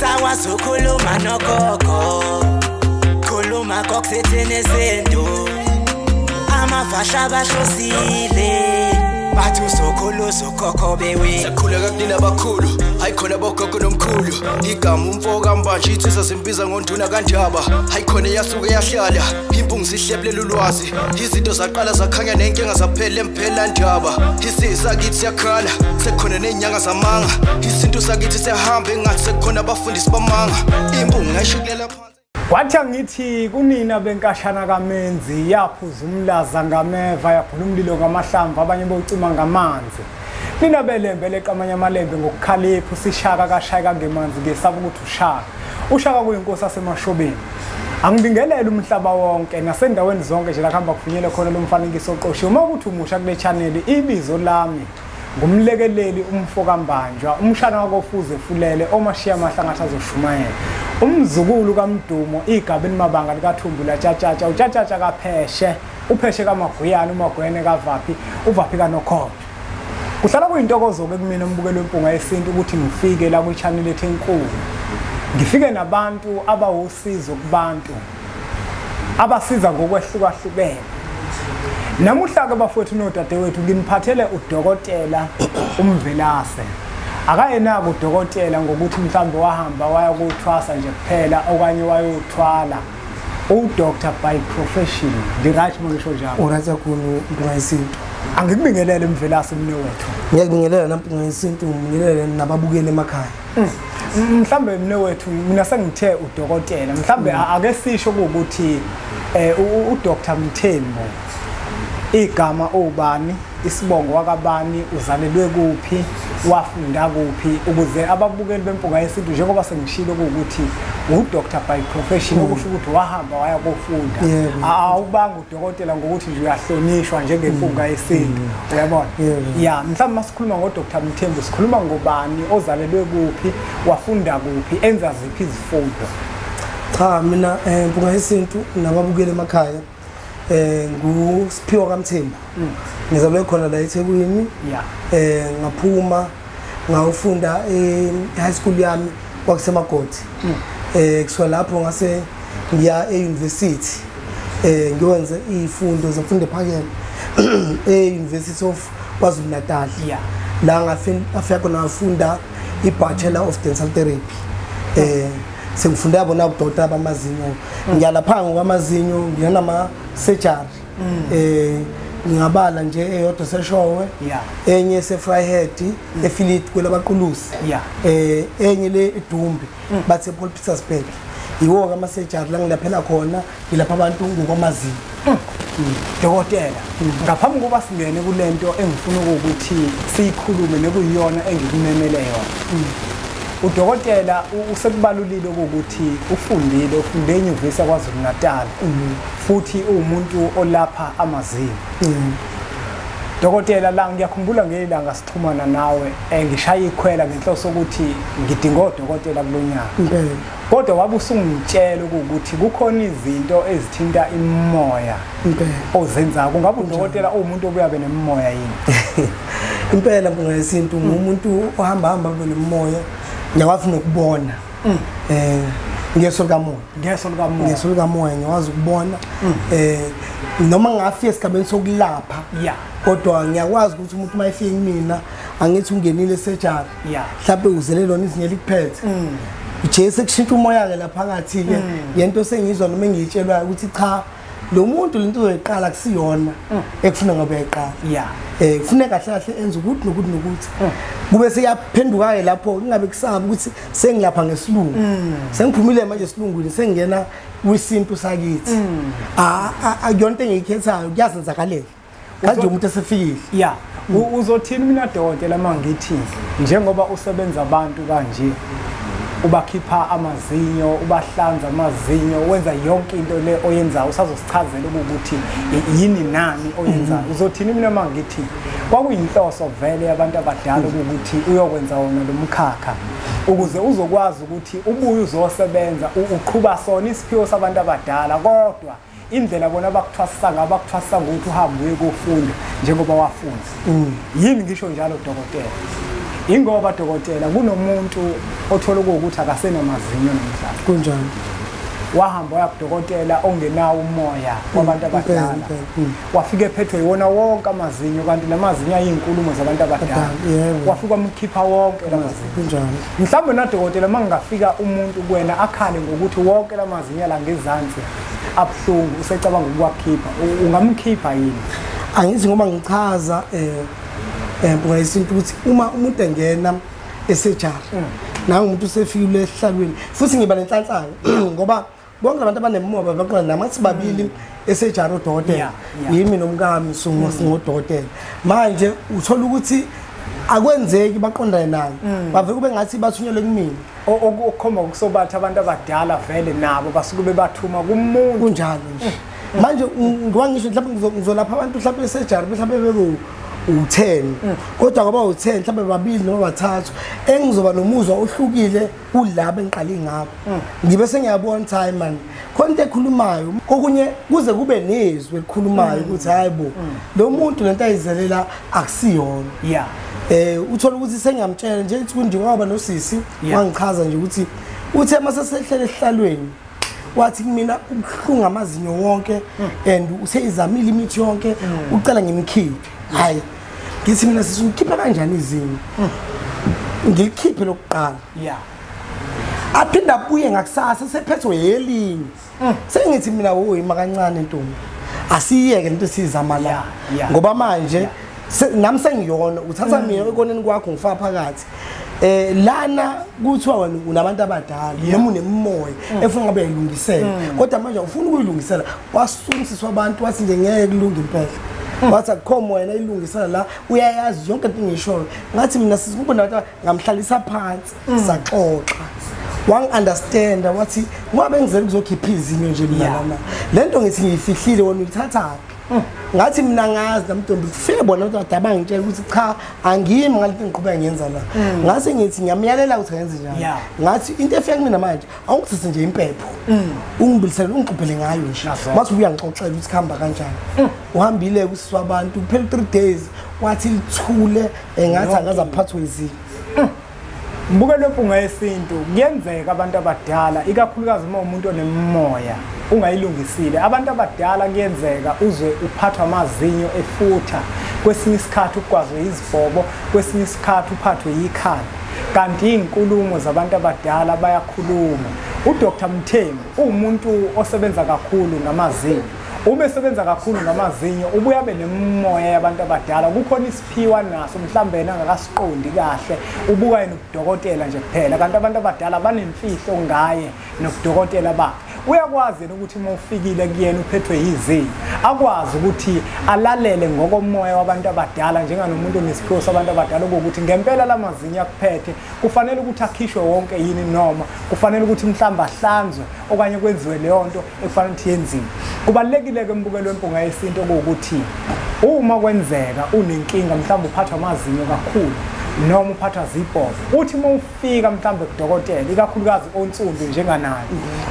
Angisakwazi ukukhuluma nogogo, khuluma kokusithini izinto. Amafasha bahlosile, bathi usokhulu ukhokho bewe. Sakhuleka kunina abakhulu, hayi khona bogogo nomkhulu. Igama umfo kaMbanje insizwa zimbiza ngonduna kaNdaba. Hayi khona yasuke yahlala, impungu zihlebulela ulwazi. Izinto zaqala zakhanya nenkinga zaphela emphela ndaba. Isizwe sakithi siyakhala, sekukhona nezinyanga zamanga. Isintu sakithi siyahamba engathi sekukhona abafundisi bamanga. Impungu ngayishukulela phansi. Kwathi angithi kunina benkashana kaMenzi, yaphuza umlaza ngameva, yaphula umlilo ngamahlamvu, abanye bocima ngamanzi. Nina belembe leqamanye amalembe ngokukhalipha, usishaka kashayeka ngemanzi ngesaba ukuthi ushaka. Ushaka kuyinkosi yaseMashobeni. Angibingelele umhlaba wonke nasendaweni zonke nje la kuhamba kufinyele khona lo mfanekiso oqoshiwe. Uma ukuthi umusha kule channel, ibizo lami ngumlekeleli umfo kaMbanjwa, umshana wakofuze fulele omashiya amahlangathi azoshumayela. Umzukulu kaMdumo, igaba elimabanga likaThumbu laTshatshatsha, uTshatshatsha kaPheshe, uPheshe kaMaguyane, uMaguyane kaVaphi, uVaphi kaNokhonjwa. Kuhlala kuyintokozo-ke kumina umbukelo wempunga yesintu ukuthi ngifike la kwi-channel ethu enkulu. Ngifike nabantu abawusizo kubantu, abasiza ngokwehlukahlukene. Namuhla-ke bafowethu nodadewethu nginiphathele udokotela uMvelase. Akayenako udokotela ngokuthi mhlawumbe wahamba waya kuthwasa nje kuphela okanye wayothwala. U-doctor by profession. Ngi-right uma ngisho njalo? U-right kakhulu Mpunga Yesintu. Angikubingelele Mvelase mnewethu. Ngiyakubingelela naMpunga Yesintu, ngibingelele nababukeli emakhaya. Mhlambe mnewethu mina sengithe udokotela, mhlambe ake sisho ukuthi uDr Mthembu igama obani, isibongo wakabani, uzalelwe kuphi, wafunda kuphi, ukuze ababukeli bempunga yesintu njengoba sengishilo ukuthi uDr by profession, okusho ukuthi wahamba waya kofunda. Awubanga udokotela ngokuthi nje uyahlonishwa njengempunga yesintu, uyabona? Ya, mhlawumbe masikhuluma ngoDr Mthembu sikhuluma ngobani, ozalelwe kuphi, wafunda kuphi, enza ziphi izifundo? Cha, mina mpunga yesintu nababukeli emakhaya nguSiphiwo kaMthembu. Ngizalwe khona la eThekwini. Ngaphuma ngawufunda e-high school yami kwakuseMagodi. Kusuka lapho ngase ngiya e-university. Ngiwenze izifundo zemfundo ephakeme e-University of KwaZulu Natal. La ngafika khona ngafunda i-Bachelor of Dental Therapy. Sengifunda yabona ubudokotela bamazinyo. Ngiyalapha ngokwamazinyo, ngiyanama surgery. Ngingabala nje eyodwa seshowe, enye seFryhead, eFilit kwelabaqulusi. Enye le eDumbe, bathe Paul Petersburg. Yiwo ama surgery la ngilaphela khona, ngilapha abantu ngokwamazinyo. Dokotela, ngaphambi kokuba singene kulento engifuna ukuthi siyikhulume nekuyiyona engikumemele yona. Udokotela usekubalulile ukuthi ufundile, ufunde enyuvesi yaKwaZulu Natal. Futhi uwumuntu olapha amazinyo. Dokotela, la ngiyakhumbula ngelanga sixhumana nawe, ngishaya ikhwela ngenhloso ukuthi ngidinga odokotela kulonyaka. Kodwa wabe usungitshela ukuthi kukhona izinto ezithinta imimoya ozenzayo. Kungabe udokotela uwumuntu obuyabe nemimoya yini? Impela Mpunga Yesintu ngumuntu ohamba hamba nemimoya. Ngiyakwazi nokubona. Ngeso likamoya. Ngeso likamoya. Ngeso likamoya ngiyakwazi ukubona. Noma ngafika esigabeni sokulapha. Kodwa ngiyakwazi ukuthi umuntu uma efika kumina angithi ungenile surgery. Mhlawumbe uzele lona izinyo elikuphethe. Nje sekushintsha umoya ke lapha phakathi ke yento sengizwa noma engiyitshelwayo ukuthi cha lo muntu lento uzoyiqala kusiyona ekufuna ngoba uyayiqala. Kufuneka kahle kahle enze ukuthi nokuthi nokuthi. Kube seyaphenduka ke lapho kungabe kusaba ukuthi sengilapha ngesilungu. Sengiphumile manje esilungwini sengingena kwisintu sakithi. Akuyonto engiyikhethayo kuyazenzakalela. Kanje umuntu esefikile. Uzothini mina dokotela mangithi njengoba usebenza abantu kanje, ubakhipha amazinyo, ubahlanza amazinyo, wenza yonke into le oyenzayo, usazosichazela ukuthi yini nani oyenzayo. Uzothini mina mangithi kwakuyinhloso vele yabantu abadala ukuthi uyokwenza wona lo mkhakha ukuze uzokwazi ukuthi ubuye uzosebenza uqhuba sona isiphiwo sabantu abadala, kodwa indlela bona bakuthwasisa ngayo bakuthwasisa ngokuthi uhambe uye kofunda njengoba wafunda. Yini ngisho njalo dokotela? Ingoba dokotela kunomuntu othola ukuthi akasenamazinyo namhlanje. Kunjani? Wahamba waya kudokotela ongenawo umoya wabantu abadala. Wafika ephethwe yiwona wonke amazinyo, kanti lamazinyo ayinkulumo zabantu abadala. Wafika wamkhipha wonke lamazinyo. Kunjani? Mhlawumbe nadokotela mangafika umuntu kuwena akhale ngokuthi wonke lamazinyo la ngezansi abuhlungu, usecabanga ukuwakhipha, ungamkhipha yini? Angithi ngoba ngichaza Mpunga Yesintu ukuthi uma umuntu engena esejari nangu umuntu usefikile esihlalweni, futhi ngiba nenhlanhla ngoba bonke abantu abanemoba baqala namathi babili esejari odokotela, yimi nomkami singodokotela. Manje uthola ukuthi akwenzeki baqondane naye, bave kube ngathi bathunyelwe kumina. Okukhomba ukusobatha abantu abadala vele nabo basuke bebathuma kumuntu. Kunjalo nje. Manje ngoba ngisho mhlawumbe ngizolapha abantu mhlawumbe esejari mhlawumbe bebe u10, kodwa ngoba u10 mhlawumbe babili noma bathathu engizoba nomuzwa ohlukile kulabo engiqale ngabo. Ngibe sengiyabona time man khona into ekhulumayo, kokunye kuze kube nezwi elikhulumayo ukuthi hayibo lo muntu lento ayizelela akusiyona. Yeah. Uthola ukuthi sengiyamtshela nje ukuthi kunje ngoba nosisi wangichaza nje ukuthi uthe mase sehlele esihlalweni wathi kumina ubuhlungu amazinyo wonke and useyizamile imithi yonke, ucela ngimkhiphe. Hayi, ngithi mina sisi ukhipha kanjani izinyo? Ngilikhiphe lokuqala. Yeah. Aphinda abuye ngakusasa sephethwe yelinye. Sengithi mina woyima kancane ntombi, asiyeke lento esizama la, ngoba manje nami sengiyona uthatha mina ekoneni kwakho ngifaka phakathi. Lana kuthiwa wena unabantu abadala noma unemimoya efuna ngabe uyilungisela, kodwa manje ufuna ukuyilungisela. Wasumisiswa abantu wathi nje ngeke kulunge impela, wathi akukho moya ilungisela la, uyayazi yonke into engishoyo. Ngathi mina sizikubona abantu, ngamhlalisa phansi saxoxa, wangi-understand, wathi ngoba bengizele ukuzokhipha izinyo nje mina lana, lento ngithi ngiyifihlile wena uyithathaphi? Ngathi mina ngazi namntombi, kufike bona ukuthi abangitshela ukuthi cha angimi ngalento engiqhubeka ngiyenza la. Ngase ngithi ngiyamyalela ukuthi ngenze njani. Ngathi into efika kumina manje awungithathe nje impepho ungibilisele ungixubhele ngayo nje, mase uyangixoxela ukuthi kuhamba kanjani. Uhambile kusiswa abantu kuphela 3 days, wathi lithule engathi angaze aphathwe izinyo. Mbukelo Mpunga Yesintu, kuyenzeka abantu abadala ikakhulukazi uma umuntu onemimoya ungayilungisile, abantu abadala kuyenzeka uzwe uphathwa amazinyo efutha, kwesinye isikhathi ugwazwe izibhobo, kwesinye isikhathi uphathwe yikhanda, kanti izinkulumo zabantu abadala bayakhuluma. uDr Mthembu uwumuntu osebenza kakhulu ngamazinyo. Uma esebenza kakhulu ngamazinyo ubuye abe nemimoya yabantu abadala, kukhona isiphiwa naso mhlambe yena angakasiqondi kahle, ubuka yena ubudokotela nje kuphela, kanti abantu abadala banemfihlo ngaye nobudokotela bakhe. Uyakwazi yena ukuthi uma ufikile kuyena uphethwe yizinyo, akwazi ukuthi alalele ngokomoya wabantu abadala njenganomuntu onesiphiwo sabantu abadala, ukuthi ngempela lamazinyo akuphethe kufanele ukuthi akhishwe wonke yini, noma kufanele ukuthi mhlawumbe ahlanzwe okanye kwenziwe leyo nto ekufanele ukuthi yenziwe. Kubalulekile ke mbukelo weMpunga Yesintu ukuthi uma kwenzeka unenkinga mhlawumbe uphathwa amazinyo kakhulu noma uphathwa zibhobo, uthi uma ufika mhlawumbe kudokotela ikakhulukazi onsundu njenganaye,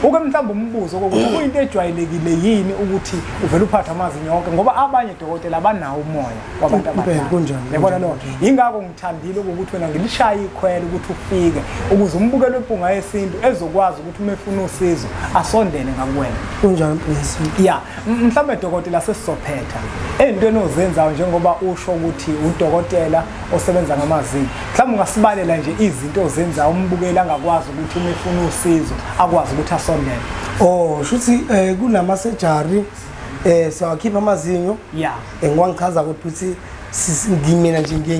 uke mhlawumbe umbuzo ukuthi kuyinto ejwayelekile yini ukuthi uvele uphathwe amazinyo wonke, ngoba abanye dokotela abanawo umoya wabantu abadala. Yabona loo nto, yingakho ngithandile ukuthi wena ngilishaye ikhwelo ukuthi ufike ukuze umbukelo weMpunga Yesintu ezokwazi ukuthi uma efuna usizo asondele ngakuwena. Kunjani Mpunga Yesintu? Ya, mhlawumbe dokotela sesizophetha ey'ntweni ozenzayo njengoba usho ukuthi udokotela osebenza ngamazinyo, mhlawumbe ungasibalela nje izinto ozenzayo umbukeli angakwazi ukuthi uma efuna usizo akwazi ukuthi asondele. Oh, shuthi kunama-surgery siyawakhipha amazinyo. Yeah. Ngiwangichaza ukuthi ngimina nje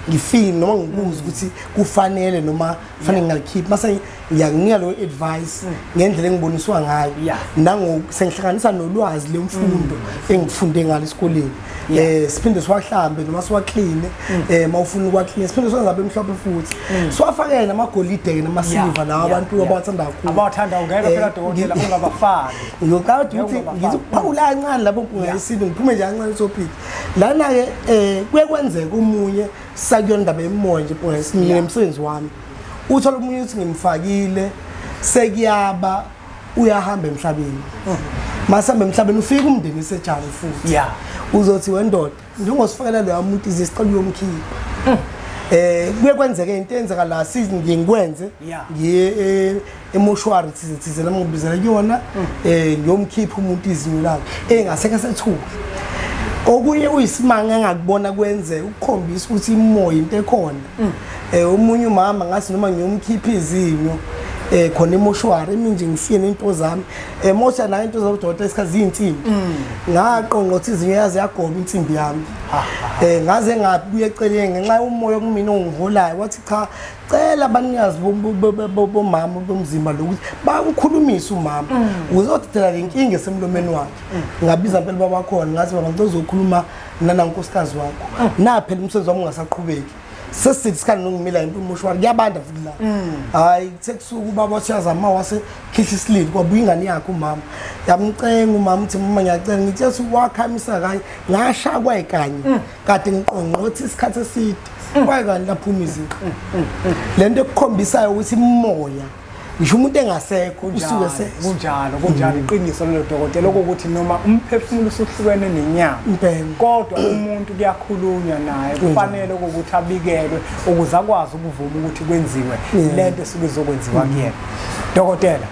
ngifile noma ngikubuza ukuthi kufanele noma kufanele ngingalikhiphi, mase ngiyakunika lo advice ngendlela engiboniswa ngayo, nango sengihlanganisa nolwazi lemfundo engifunde ngalo esikoleni. Siphinde siwahlambe noma siwakline, mawufuna ukwakline siphinde siwenze emhlophe futhi siwafakele namagolide namasilver lawa abantu abawathanda kakhulu. Abawathanda ungeke phela dokotela ungabafaki. Ngiyocabanga ukuthi ngithi ukuphawula kancane lapho Mpunga Yesintu, ngiphume nje kancane topic lana ke. Kuye kwenzeka omunye sakuyona indaba yemoya nje Mpunga Yesintu nemsebenzi wami, uthola omunye ukuthi ngimfakile sekuyaba uyahamba emhlabeni, masihamba emhlabeni ufika umndeni esejali futhi uzothi wendoda njengosifakela loya muntu izisicela uyomkhipha. Kuye kwenzeke into eyenzeka la ngiye ngikwenze ngiye emoshwari thize thize noma ngibizela kuyona ngiyomkhipha umuntu izinyo lakhe engasekho sethuka. Okunye kuyisimanga engakubona kwenze ukukhombisa ukuthi imoya into ekhona. Omunye umama ngathi noma ngiyomkhipha izinyo khona emoshwari eminje ngifike nento zami mosha nayo into zabodokotela isikhathi zinsimbi ngaqongqotha izinyo yaze yagoba insimbi yami ngaze ngabuye eceleni ngenxa yomoya okumina ongiholayo wathi cha cela abanikazi bomama bomzimba lokuthi bakukhulumise umama uzodidela le nkinga esemlomeni wakhe. Ngabiza impela baba khona ngathi baba ngicela uzokhuluma nanankosikazi wakho na phela umsebenzi wami ungasaqhubeki sesithi isikhathi nongimila into umushwari kuyabanda futhi la. Hayi sekusuka ubaba wathiyazama wase khihla isilili kwabuya ingane yakhe umama yamcenga umama uthi mama ngiyacela ngithi yesu wakhamisa kanye ngashakwa ikanye kade ngiqongqotha isikhathi eside kwayikani laphuma izinto. Lento ekukhombisayo ukuthi imoya ngisho umuntu engasekho usuke kunjalo kunjalo iqiniso lelo dokotela ukuthi noma umphefumulo usuhlukene nenyama kodwa umuntu kuyakhulunywa naye kufanele ukuthi abikelwe ukuze akwazi ukuvuma ukuthi kwenziwe lento esuke izokwenziwa kuyena. Dokotela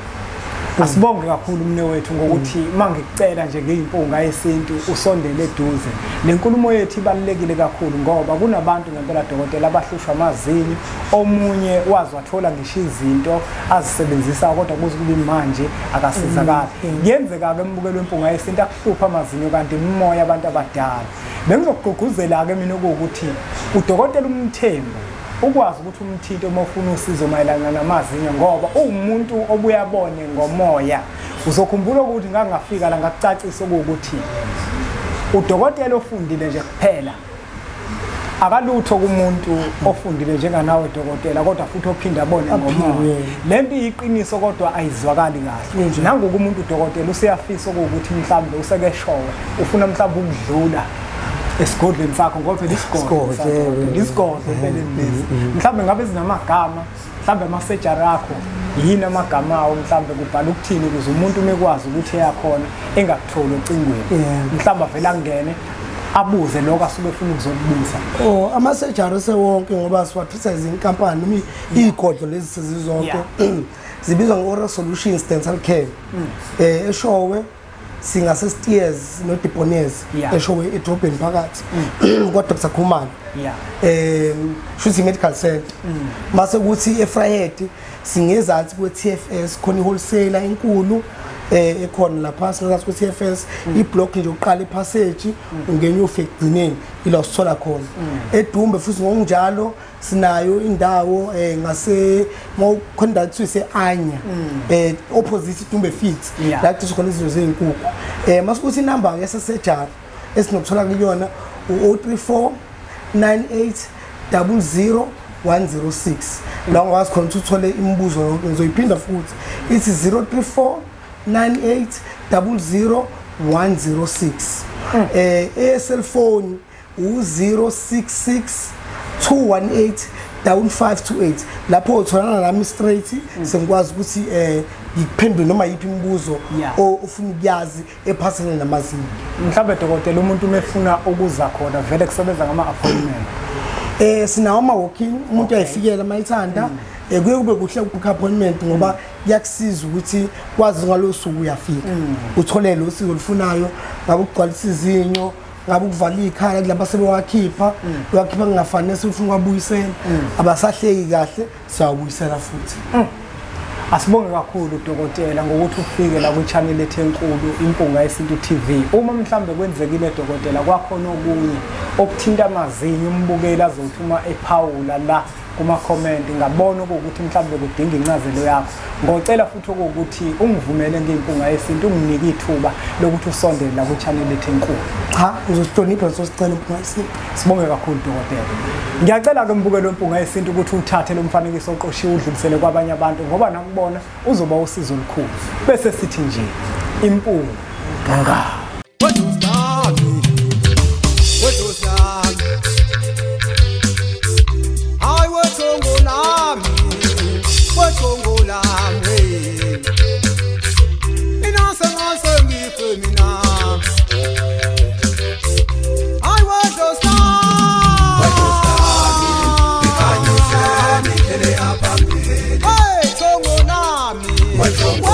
asibonge kakhulu umne wethu ngokuthi mangikucela nje ngeyimpunga yesintu usondele eduze. Le nkulumo yethu ibalulekile kakhulu ngoba kunabantu ngempela dokotela abahlushwa amazinyo, omunye wazi wathola ngisho izinto azisebenzisa kodwa kuze kube manje akasizakali. Kuyenzeka ke embukelo wempunga yesintu akuhlupha amazinyo kanti imimoya abantu abadala. Bengizokugqugquzela ke mina ukuthi udokotela uMthembu ukwazi ukuthi umthinto uma ufuna usizo mayelana namazinyo ngoba uwumuntu obuya abone ngomoya. Uzokhumbula ukuthi ngangafika la ngakucacisa ukuthi udokotela ofundile nje kuphela akalutho kumuntu ofundile njenganawe dokotela kodwa futhi ophinda abone ngomoya. Lento iyiqiniso kodwa ayizwakali kahle. Nangoku umuntu udokotela useyafisa ukuthi mhlawumbe usekeshowe ufuna mhlawumbe ukudlula esigodlweni sakho ngoba phela isigodlo isigodlo empeleni lezi mhlawumbe ngabe zinamagama mhlawumbe amasejari akho yini amagama awo mhlawumbe kubhala ukuthini ukuze umuntu umekwazi ukuthi eyakhona engakutholi ocingweni mhlawumbe avele angene abuze lokho asuke efuna ukuzokubuza. Oh amasejari sewonke ngoba siwathisa izinkampani noma izigodlo lezi sezizonke zibizwa nge-Oral Solutions Dental Care eShowe singase Steers no Debonairs eshowe edrobheni phakathi kwa Dr Khumalo shuthi medical center mase kuthi eFryhead singezansi kwe TFS khona iwholesaler enkulu ekhona lapha singezansi kwe TFS iblock nje uqala ipassage ungena ufike egcineni ila sithola khona eDumbe futhi ngokunjalo sinayo indawo ngase mawukhona kuthiwa anya opposite Dumbe Feeds la kuthi khona izinto zezinkukhu masukuthi inamba yasesejari esinokuthola kuyona u034 98 00 106 la ungakwazi khona ukuthi uthole imibuzo yonke ngizoyiphinda futhi ithi 034 98 00 106 cellphone u066 218 5528 lapho utholana nami straight sengikwazi ukuthi ngikuphendule noma yiphi imibuzo ofuna ukuyazi ephathelene namazinyo. Mhlawumbe dokotela umuntu umefuna ukuza khona vele kusebenza ngama appointment. Sinawo ama walk-in umuntu uyayifikela mayithanda kuye kube kuhle ukubook appointment ngoba kuyakusiza ukuthi kwazi ngalosuku uyafika uthole lo sizo olufunayo ngabe ukugcwalisa izinyo ngabe ukuvala ikhala kulabo sebewakhipha uyakhipha kungafanele sifuna ukwabuyisela abasahleki kahle siyabuyisela futhi. Asibonge kakhulu dokotela ngokuthi ufike la kwi-channel ethu enkulu Impunga Yesintu TV. Uma mhlambe kwenzekile dokotela kwakhona okunye okuthinta amazinyo umbukeli azothi uma ephawula la kuma comment ngabona ukuthi mhlambe kudinga incazelo yakho, ngocela futhi ukuthi ungivumele ngeimpunga yesintu unginike ithuba lokuthi usondele la kwi-channel ethu enkulu. Cha uzosihlonipha sosicela impunga yesintu. Sibonge kakhulu dokotela. Ngiyacela ke mbukelo wempunga yesintu ukuthi uthathe lo mfanekiso oqoshiwe udlulisele kwabanye abantu ngoba nakubona uzoba usizo olukhulu. Bese sithi nje impunga ganga. What's up?